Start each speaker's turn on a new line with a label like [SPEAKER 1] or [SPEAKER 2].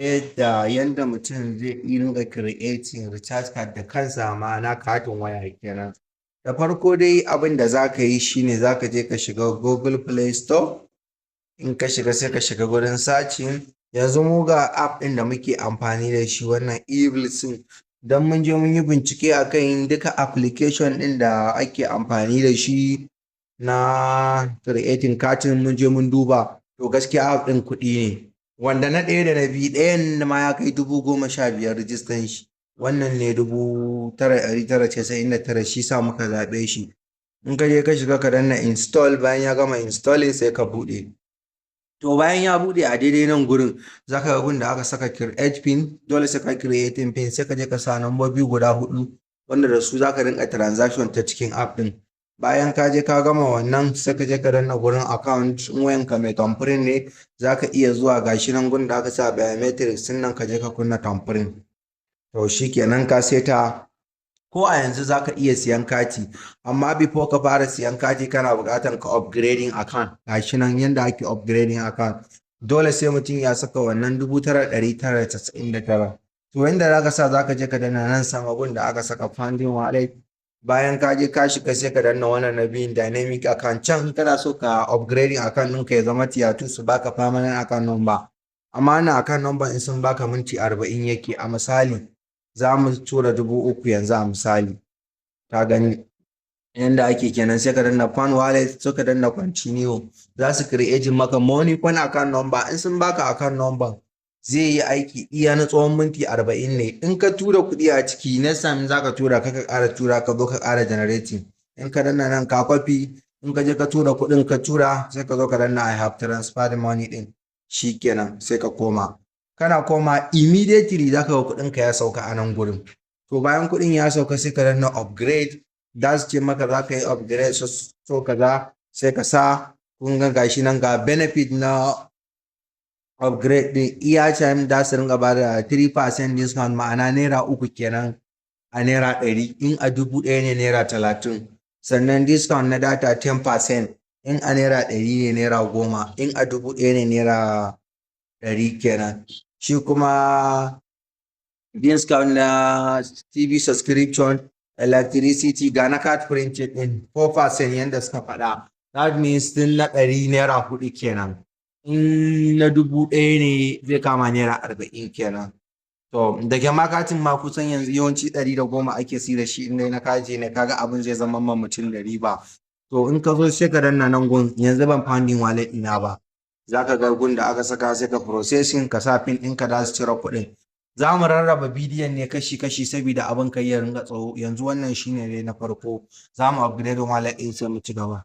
[SPEAKER 1] Yadda yanda mutum zai ringa creating recharge card da kansa, ma'ana katin waya kenan. Da farko dai, abin da za ka yi shine za ka je ka shiga Google Play Store. In ka shiga, sai ka shiga gurin searching. Yanzu mu ga app ɗin da muke amfani da shi, wannan Evil. Don mun je mun yi bincike akan duka application ɗin da ake amfani da shi na creating katin, mun je mun duba. To, gaskiya app ɗin kuɗi ne. Wanda na ɗaya da na biyu, ɗayan ma ya kai 15,000 rijistan shi. Wannan ne 9,999, shi sa muka zaɓe shi. In ka je ka shiga, ka danna install. Bayan ya gama installing, sai ka buɗe. To, bayan ya buɗe, a daidai nan gurin za ka ga gun da aka saka create PIN. Dole sai ka creating PIN, sai ka je ka sa nambobi guda huɗu wanda da su za ka rinƙa transaction ta cikin app ɗin. Bayan ka je ka gama wannan, sai ka je ka danna gurin account. In wayanka mai thumbprint ne, za ka iya zuwa, gashi nan gun da aka sa biometrics nan, ka je ka kunna thumbprint. To, shikenan, ka seta. Ko a yanzu za ka iya siyan kati, amma before ka fara siyan kati, kana buƙatar ka upgrading account. Gashi nan yanda ake upgrading account. Dole sai mutum ya saka wannan 9,999. To, yanda za ka sa, za ka je ka danna nan sama gun da aka saka funding wallet. Bayan ka je ka shiga, sai ka danna wannan na biyun, dynamic account. Can in kana so ka upgrading account ɗinka ya zama tier 2, su baka permanent account number. Amma wannan account number, in sun baka, minti 40 yake. A misali, za mu tura 3,000 yanzu a misali. Ka gani yanda ake kenan. Sai ka danna fund wallet, sai ka danna continue. Za su create maka Moniepoint account number. In sun baka account number, zai yi aiki iya na tsawon minti 40 ne. In ka tura kuɗi a ciki, next time za ka tura, ka ƙara tura, ka zo ka ƙara generating. In ka danna nan, ka copy, in ka je ka tura kuɗin, ka tura, sai ka zo ka danna "I have transferred money" ɗin. Shikenan, sai ka koma. Kana koma, immediately za ka ga kuɗinka ya sauka a nan gurin. To, bayan kuɗin ya sauka, sai ka danna upgrade. Za su ce maka za ka yi upgrade so kaza, sai ka sa. Kun ga gashi nan, ga benefit na upgrade din. Airtime za su ringa bada 3% discount, ma'ana ₦3 kenan a ₦100, in a 1,000 ne ₦30. Sannan discount na data 10%, in a ₦100 ne ₦10, in a 1,000 ne ₦100 kenan. Shi kuma discount na TV subscription, electricity, ga na card printing din 4% yanda suka faɗa. That means tun na 100 ₦4 kenan, in na 1,000 ne zai kama ₦40 kenan. To, da ke ma katin ma kusan yanzu yawanci 110 ake si da shi in dai na kaji ne. Kaga abin zai zama ma mutum da riba. To, in ka zo, sai ka danna nan gun. Yanzu ban funding wallet ɗina ba. Za ka ga gun da aka saka, sai ka processing, ka sa PIN ɗinka, za su cire kuɗin. Za mu rarraba bidiyon ne kashi-kashi saboda abin kai ya ringa tsawo. Yanzu wannan shine dai na farko. Za mu upgrade wallet ɗin, sai mu ci gaba.